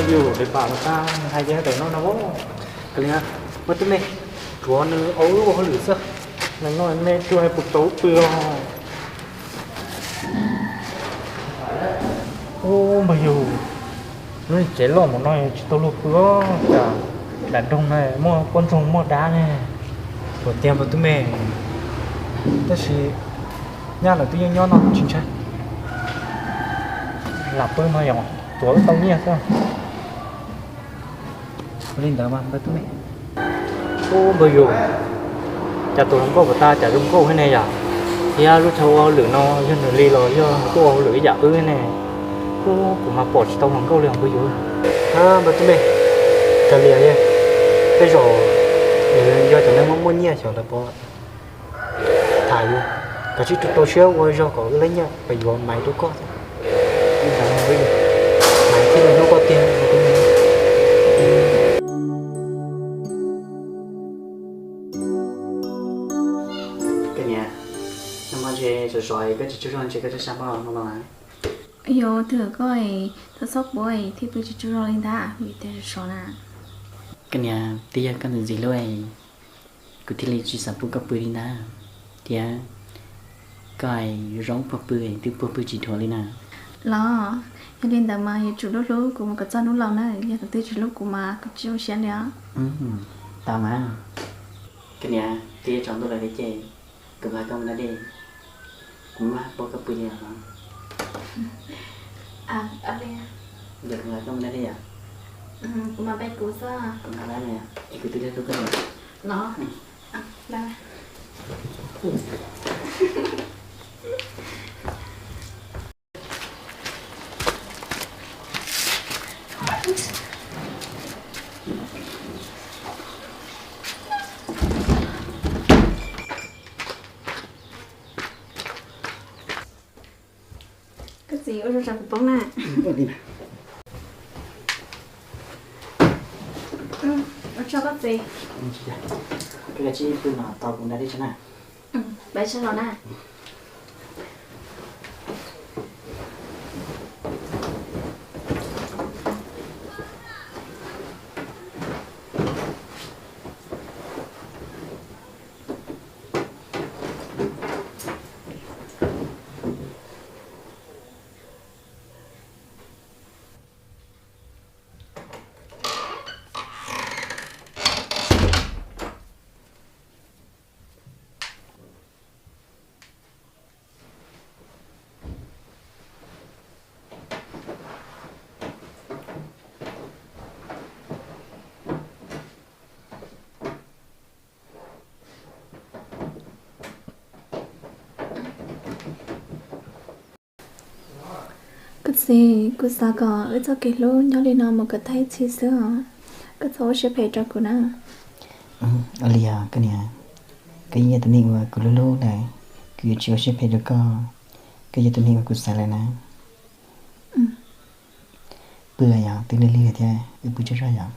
Yus li pam mas tag hais tias hais tawm no no. Kav liam, npawg Tub Me, tsuav nws ua lub hauj lwm xwb. Nws no me tsuas hais puas tau pw os. Ub, npawg yus, lub tsev loj mus no tsis tau luag pw os, cas nram nroog na muaj poj ntxoog muaj dab ne. Puas tiag npawg Tub Me, tab sis nyaj lawv twb yeej nyob no tsis ntshai. Lam pw no yog tsuav tau nyiaj xwb. Ua li ntawd mas npawg Tub Me. Ub npawg yus, cas tus hluas nkauj puas tag cas zoo nkauj thiab ne yom? Thiab lub chaw ua hauj lwm no yog nws li los yog nws kuj ua hauj lwm ib yam wb ne? Ub kuv mas pom tsis tau hluas nkauj li os npawg yus. Npawg Tub Me, raws li os, tej zaum nws yog cov neeg muaj muaj nyiaj xyov lawv puas tham yus. Koj tsij rau rau siab ua zog kom wb lab nyiaj pab yuav maiv rau koj. Li ntawd, maiv thiaj li hlub koj tiag. Koj niam, nag hmo ntshe sov sov koj tsis tsaug zog ntshe koj tsaug zog npaum no los? Yog twb hais koj txhob txhob quav thiaj pw tsis tsaug zog li ntag vim tias sov sov na. Koj niam, twb yog koj ntxim ntxim hlub, kuv thiaj li tsis xav pub koj pw li ntag. Thiab koj zoo puag pw twb puag pw tsis dhuav li na. Los, yog li ntawd mas yuav tsum hlub hlub kuv mus kom txog hnub laus na, yog tus twg tsis hlub kuv mas kuv tsis zoo siab li os. Tau mas. Koj niam, twb yuav tsaus ntuj lawm thiab ces kuv nqa koj mus da dej, kuv maj pub koj pw li os. Kuv nqa koj mus da dej yom. Kuv mas peb kuv xwb. Kuv nqa lawm, es kuv twb hlub koj no. Koj txiv, ua tsaug kuv poob na. Ua tsaug koj txiv. Koj kav tsij pw no tos kuv da dej tso na. Peb sib los na. Koj txiv, kuv xav kom wb txoj kev hlub nyob li no mus kom tag ib txhis xwb os. Koj txhob ua siab phem rau kuv na. Ua li os koj niam, koj yeej yog tus neeg uas kuv hlub hlub lawm, kuv yuav tsis ua siab phem rau koj. Koj yog tus neeg uas kuv xaiv lawm na. Pw yom, twb lig lig lawm thiab, wb pw tsaug zog yom.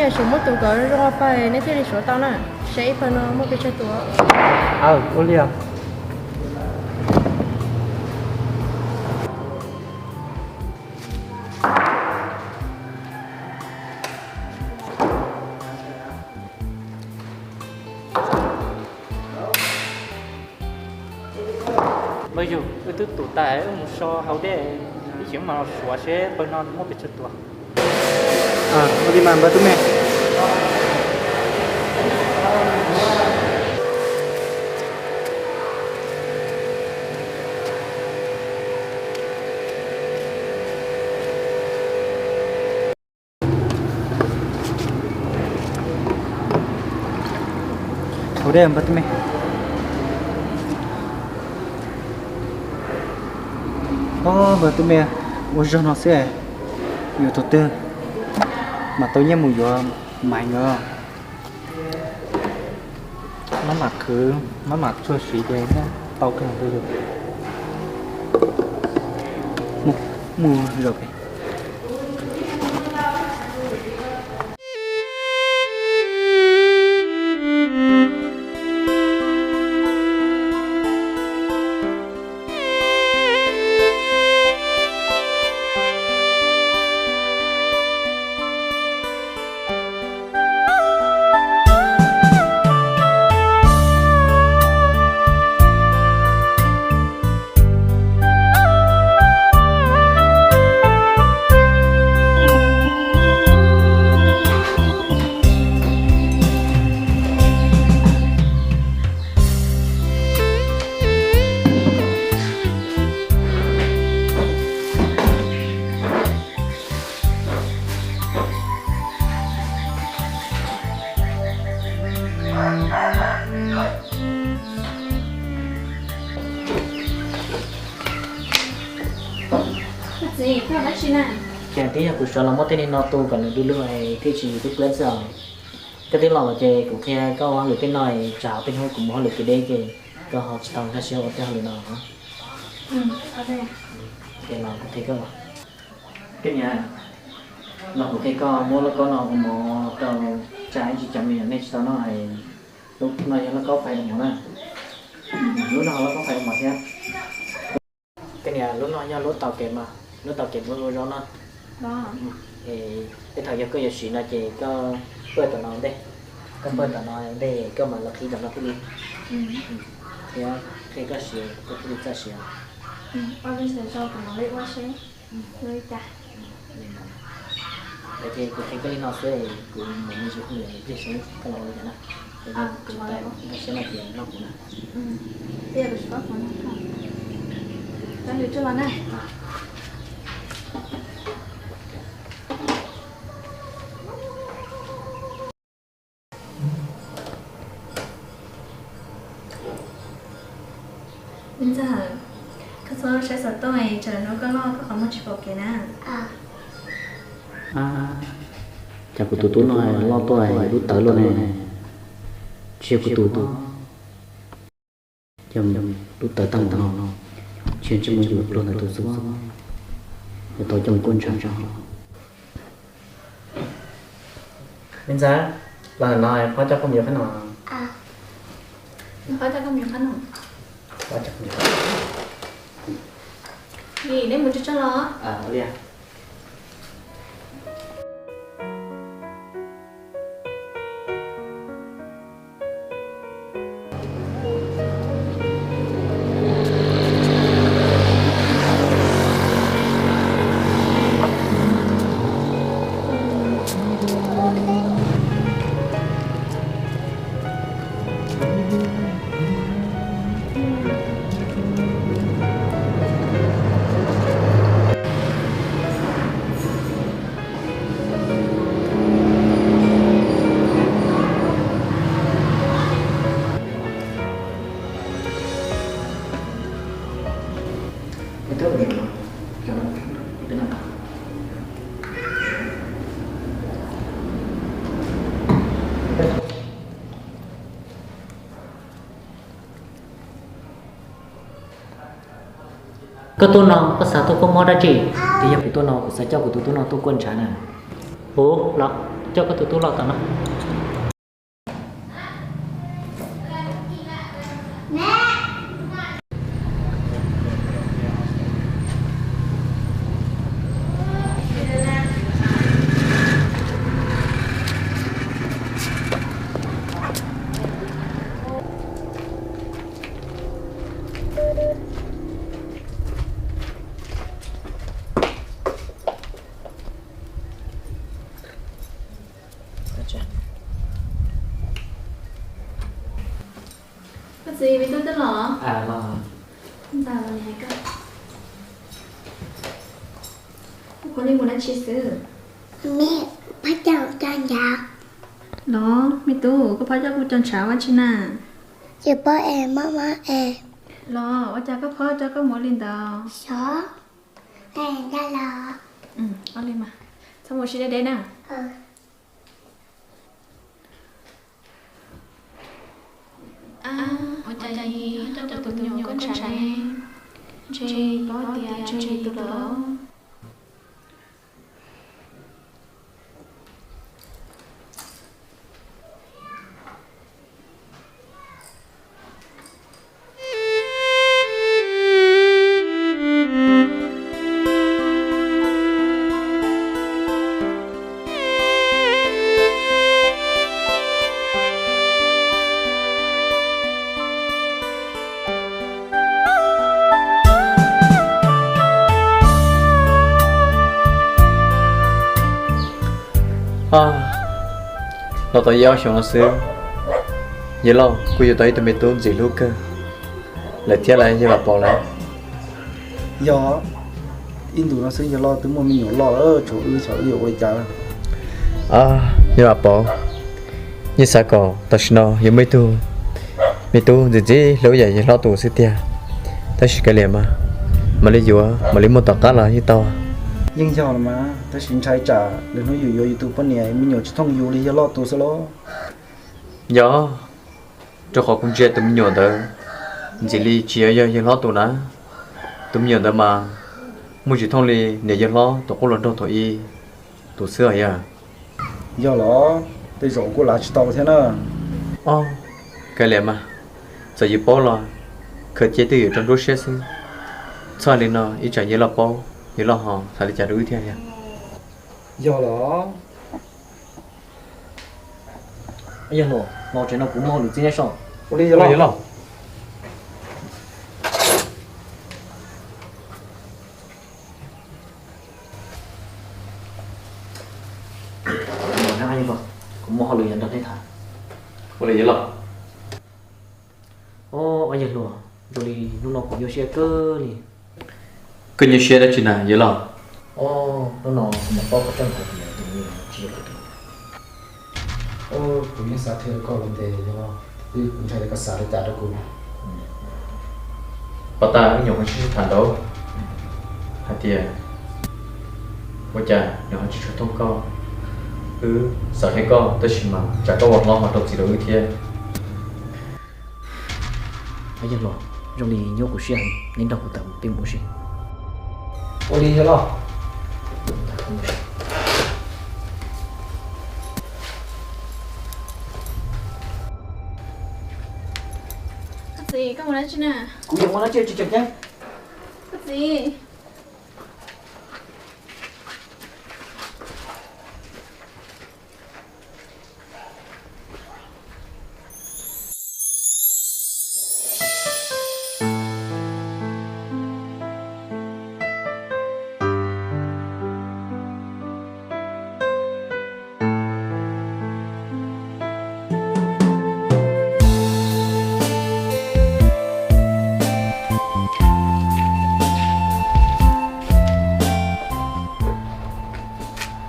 Suav muab tus nkawd zoo pais nej thiaj li suav tau na. Seb ib pawg no muaj pes tsawg tus. Aw, ua li os. Npawg yug, wb twb tus tas wb mus so hauv dej, ib chim mam los suav seb pawg no muaj pes tsawg tus. Ua li mas npawg tub me. Hauv dej npawg tub me. Ob npawg tub me, ua zog no xwb, yuav tus twg mas tau nyiaj mus yuav mais os. Maj mam khwv, maj mam txuag siv ces muab tau kawg nkaus li. Mus, mus zaum pem. Txiv, koj dab tsi na? Ces twb yog kuv sawv los muab tej niag no tu kom nws du lug thiaj tsis yus twb pleb xwb os. Koj twb los lawm ces kuv qhia koj ua hauj lwm tej no, tsam tej hnub kuv mus hauj lwm kev deb ces koj ho tsis tau nkag siab ua tej hauj lwm no. Ces los kuv qhia koj. Koj niam, los kuv qhia koj muab lauj kaub no ua mov rau tsa ib tsis cov me nyuam nej tsis tau noj. Lub no yog lauj kaub fais ua mov na. Lub no lauj kaub fais ua mov thiab. Koj niam, lub no yog lub tau kev mas, lub tau kev muab ua zaub no. Es tej thaum yog koj yuav siv no ces koj pawj tom no ntej, koj pawj tom no ntej koj mam los qhib tom no thiaj li. Thiab qhia koj siav koj thiaj li txawj siav. Ces kuv qhia koj li no xwb, kuv mus me ntsis hauj lwm pliag seb koj los ua li cas na. Kuv tsis tau nkag siab no ces nrog kuv na. Me ntxawg, koj txhob saib xov tooj es tsam hnub koj loj koj qhov muag tsis pom kev na. Cas kuv tus tub no loj tuaj lub tawv luaj ne, tsis yog kuv tus. Yog lub tawv tag npaum no, tsis yog ntsej muag yus pluag ntawd tus xwb, yuav tau coj mus kuaj ntshav tso. Me ntxawg, los ntawm no phob coj koj mus yuav qhab noom. Phob coj koj mus yuav qhab noom. Phob coj koj mus yuav. Vim neb mus tso tso los. Koj tuaj no koj xav tuaj kuaj mob dab tsi? Twb yog kuv tuaj no kuv xav coj kuv tus tub no tuaj kuaj ntshav na. Hu los. Coj koj tus tub los tom no. Koj txiv, me tub twb los? Ntawd, koj qhuav li mus dab tsi xwb? Me, phob coj kuv cov ntshav. Los me tub, koj phob coj kuv cov ntshav ua dab tsi na? Yus phob es mob mob es. Los ua cas koj phob coj koj mus li ntawd? Xyov, es ntag los. Ua li mas, txhob mus ua si deb deb na. Ua cas yog coj tus me nyuam koj ntshav ne? Ntshe paub tias ntshe yus tus lawm. Los tau ib ob xyoos no xwb, yawg Lauj kuj yuav tau ib tug me tub ntxim hlub kawg lawm thiab lauj yawg Vam Pov lauj. Yog, ib ntus no xwb yawg Lauj twb muaj me nyuam loj lawm, tshuav wb xyov wb yuav ua li cas. Yawg Vam Pov, yeej xav kom tam sim no yuav muaj ib tug me tub ntxim ntxim hlub yam yawg hlob tus xwb tiag. Tab sis kav liam mas, mam li yuav mam li muaj tom qab los yeej tau. Yeej yog los mas, tab sis ntshai tsam lwm hnub yus yuav yus tus poj niam me nyuam tsis thooj yus li yawg Lauj tus xwb los. Yog, rau qhov kuv ntsia tus me nyuam ntawd ntxim li tsis yog yawg hlob tus na. Tus me nyuam ntawd mas muaj tsis thooj li niam yawg hlob tus qub hluas nraug thaum ub tus xwb os yawg. Yog los, tej zaum kuj lav tsis tau thiab na. Kav liam mas, txawm yus paub los khaws cia twj ywm rau nruab siab xwb. Txhob li no ib tsam yawg Lauj paub, yawg Lauj ho xav li cas rau wb thiab yog. Yog los. Yawg Hluas, los tsev no kuv muaj hauj lwm txib neb so. Ua li yawg Lauj. Kuv muaj hauj lwm yuav nrog neb tham. Ua li yawg Lauj. Ob yawg Hluas, zoo li hnub no kuv nyuaj siab kawg li. Koj nyuaj siab dab tsi na yawg Lauj? Hnub no kuv mam paub qhov tseeb hais tias tus me nyuam tsis yog kuv tus. Kuv yeej xav qhia rau koj ua ntej yawg Lauj, twb kuv ntshai tias koj xav li cas rau kuv. Pov tas wb nyuam qhuav sib sib tham ntau hais tias ua cas nws ho tsis tshua thooj koj. Wb xav qhia koj tab sis mas tsam koj ua hlob ho rau txim rau wb thiab. Yawg Hluas, zoo li nyuaj kuv siab heev, neb nrog kuv tawm peb mus ua si. Ua li yawg Lauj. Koj txiv, koj mus dab tsi na? Kuv yuav mus dab tsi tsis tseem ceeb. Koj txiv.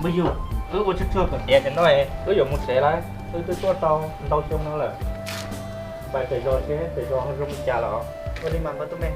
Npawg Yug, wb ua tsuag tsuag kom tiav tiam no wb yuav mus tsev lawm, wb twb tuaj tau ntau xyoo no lawm. Pais pem zos seb pem zos ho zoo li cas los. Ua li mas npawg tub me.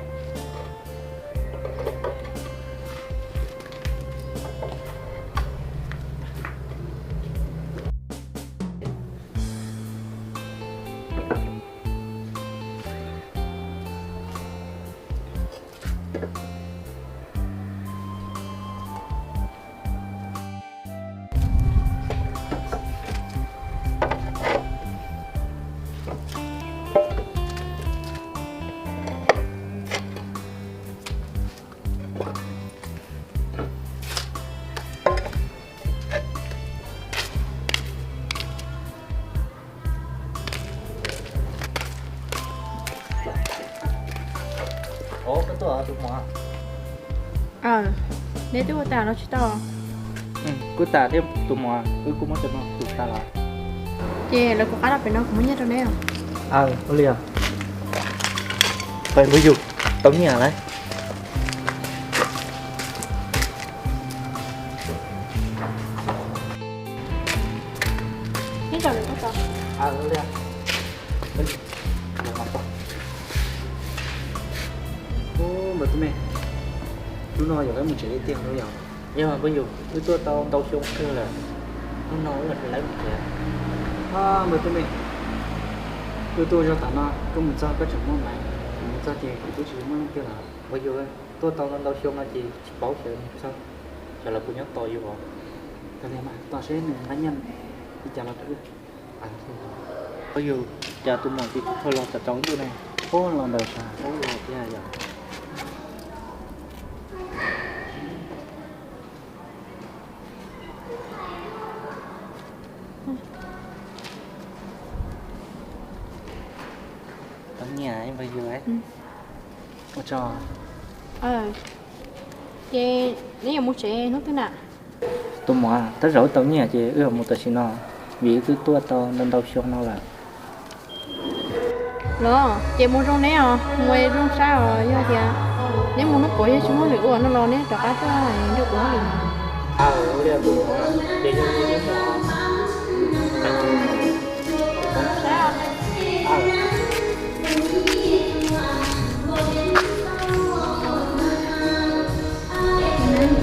Neb twb ua tas los tsis tau? Kuv tas thiab tus muam, wb kuj muab cov no tus tas los. Ces lawv kuv qab rau pem no kuv muab nyiaj rau neb. Aw, ua li os. Pais Npawg Yus, tau nyiaj lawm. Npawg tub me, hnub no yog wb mus tsev tiag tiag no yog? Yog Npawg Yus, wb tuaj tau ntau xyoo kawg lawm, hnub no wb los tsev lawm mus tsev. Npawg tub me, wb tuaj zog tas no, koj mus txog koj tseem muaj maiv, kuv mus txog ces kuv twb tsis muaj leej twg lawm. Npawg Yus, tuaj tau ntau xyoo no ces tsis paub xyov mus txog, xyov lawv puas nyob tos yus os. Tos seb nws nqa nyiaj li cas los rau wb. Npawg Yus, cas tus muam tsis tau los tom tsaus ntuj ne? Ub, los ntawm sab ub los tiag yog. Tau nyiaj Npawg Yus. Ua tsaug. Ces neb yuav mus tsev hnub twg na? Tus muam, tab zaum wb tau nyiaj ces wb yuav mus tam sim no, vim wb twb tuaj tau ntau ntau xyoo no lawm. Los ces mus zoo neb os, mus zoo saib os, yog tias neb mus hnub puav yog tsis muaj hauj lwm ua no los neb rov qab tuaj nrog kuv hauj lwm.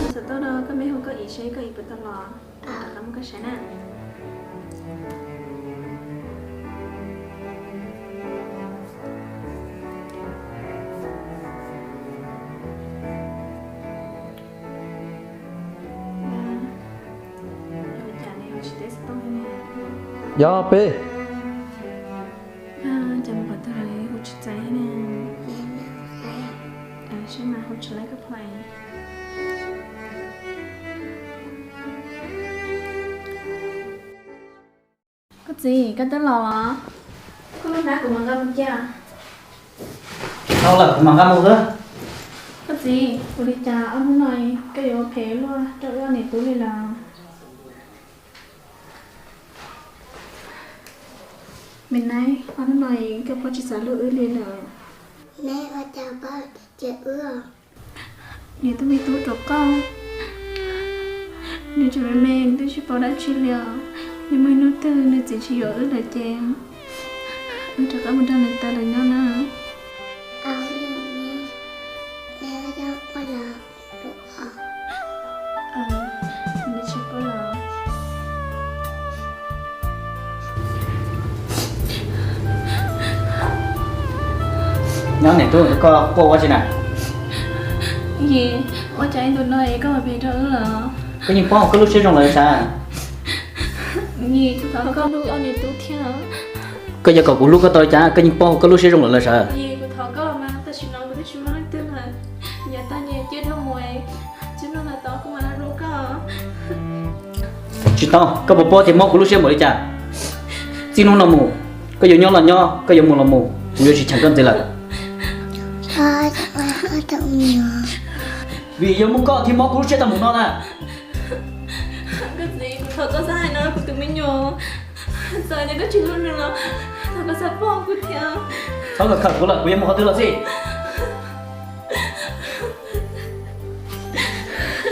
Kuv xav tuaj rau koj me hu koj ib seb koj ib puas tau los, kuv rov qab muab koj saib na. Yog peb. Cas mus qhov twg lawm kuv tsis txais ne. Seb mas hu tsis laib koj phom. Koj txiv, koj twb los los? Koj lub hnab kuv mam nqa mus cia. Tau lawm, kuv mam nqa mus xwb. Koj txiv, ua li cas ob hnub no koj yuav ua phem luaj rau wb niam tub li lawm? Me Naib, ob hnub no koj puas tsis xav hlub wb li lawm? Neb ua cas pab cem wb? Niam tub me tub rau koj, nws tseem me me twb tsis paub dab tsi li os. Yog muaj ib hnub twg nws txiv tsis yuav wb lawm ces wb rov qab mus nrog nws tas lawm nyob na. Nyob niam tub, koj quaj ua tsi na? Yig, ua cas ib ntus no es koj ua phem rau wb lawm? Koj yeej paub hais koj lub siab zoo lawm sav? Yig, kuv thov koj hlub koj niam tub thiab. Koj yuav kom kuv hlub koj tau li cas? Koj yeej paub hais koj lub siab zoo lawm lawm sav? Yig, kuv thov koj mas, tam sim no kuv twb tsis muaj leej twg lawm. Yav tag nyias cia dhau mus, tsis nug no tod kuv mam hlub koj. Tsis tau, koj puas paub tias mob kuv lub siab npaum li cas? Txij hnub no mus, koj yuav nyob los nyob, koj yuav mus los mus, kuv yuav tsis cheem koj ntxiv lawm. Vim yog muaj koj thiaj mob kuv lub siab tag mus no na. Koj txiv, kuv thov koj txhob hais no rau kuv tus me nyuam. Txawm tias koj tsis hlub nws los thov koj txhob pom kuv thiab. Txhob kawm khawm kuv lawm, kuv yuav mus qhov twg los xij.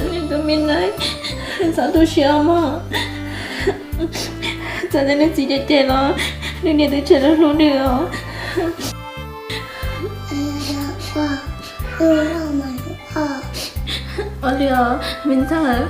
Nws tus me neeg, txhob tu siab mog. Txawm tias nws txiv cem cem los nws niam twb tseem hlub nws os. Ua li os me ntxhais.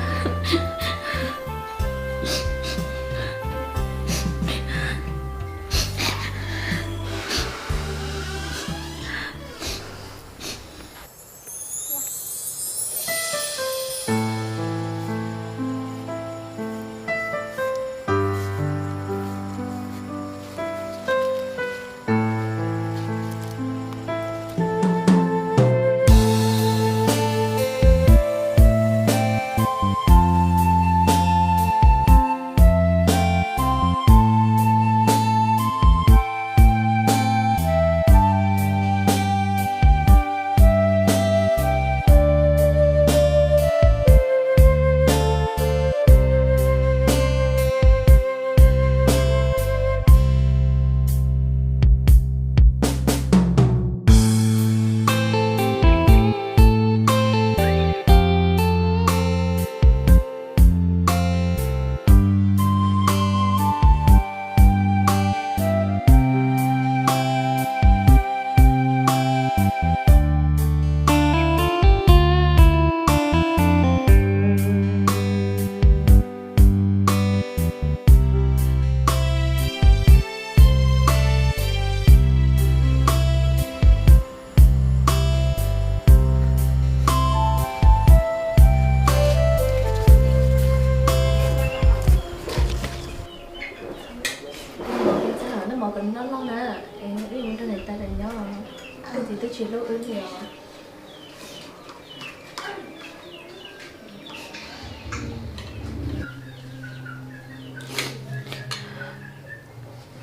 Ces lub wb li os.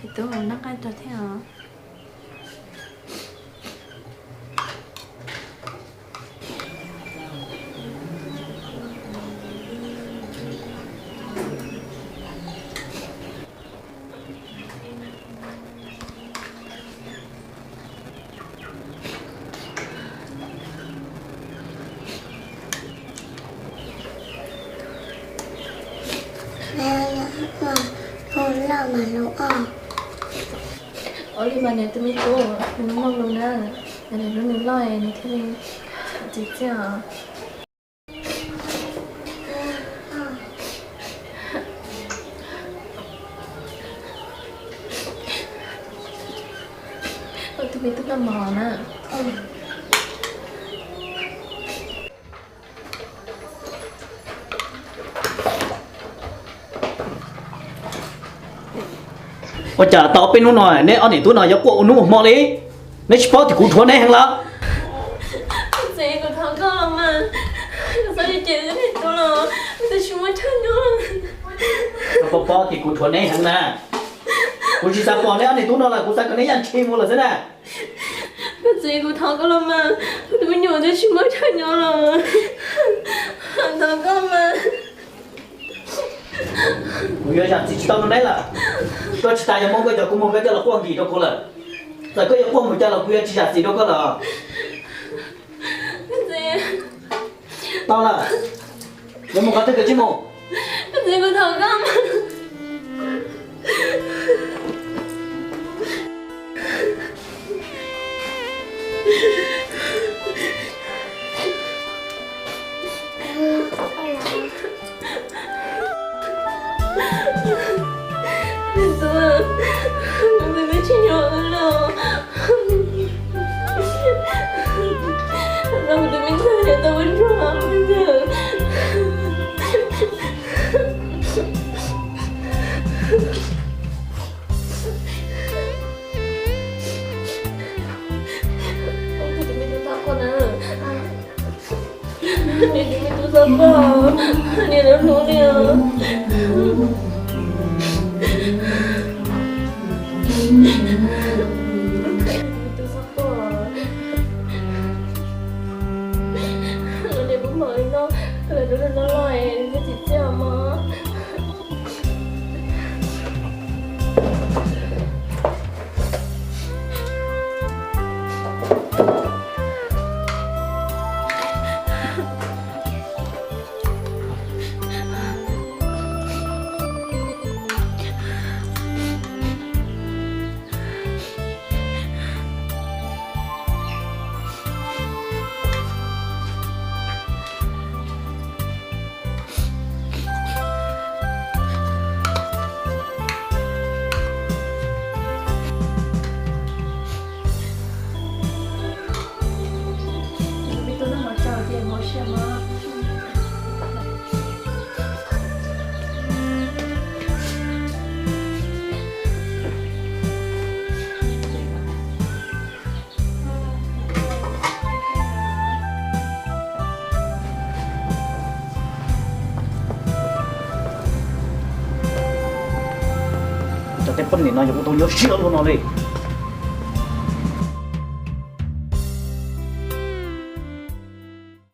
Ces tub mus noj qab rau thiab os. Hu loj mas lus os. Ua li mas niam tus me tub, nws lub noj lus na, nws lub nws loj nws thiaj li txiv txiaj os. Ua tus me tub noj mov na. Ua cas tau peb hnub no neb ob niam tub no yuav quaj ua hnub ua hmo li? Neb tsis paub tias kuv dhuav neb heev lawm? Txiv, kuv thov koj los mas, koj txhob cem cem neb tub los, wb twb tsis muaj chaw nyob. Koj puas paub tias kuv dhuav neb heev na? Kuv tsis xav pom neb ob niam tub no lawm, kuv xav kom neb yaj ntshis mus lawm xwb na. Koj txiv, kuv thov koj los mas, kuv tus me nyuam twb tsis muaj chaw nyob los, thov koj mas. Kuv yuav zam txim tsis tau rau neb lawm. Koj tsis tas yuav muab koj cov kua muag koj coj los quaj nkim rau kuv lawm. Txawm koj yuav quaj mus cas los kuv yuav tsis zam txim rau koj lawm. Tau lawm, yuav mus qhov twg kav tsij mus. Neb tub, kuv tus me tsis nyob lawm. Kuv tus me ntxhais tau ua ntsuag me ntxhais. Kuv tus me tub tau koj na. Niam tus me tub txhob quaj, niam lub hlub li os. Tus me tub txhob quaj, los niam pub mov li no, koj lawv lub loj loj es thiaj txim txiaj mog. Cov tej poj niam no yuav ua tau nyuaj siab luaj no li.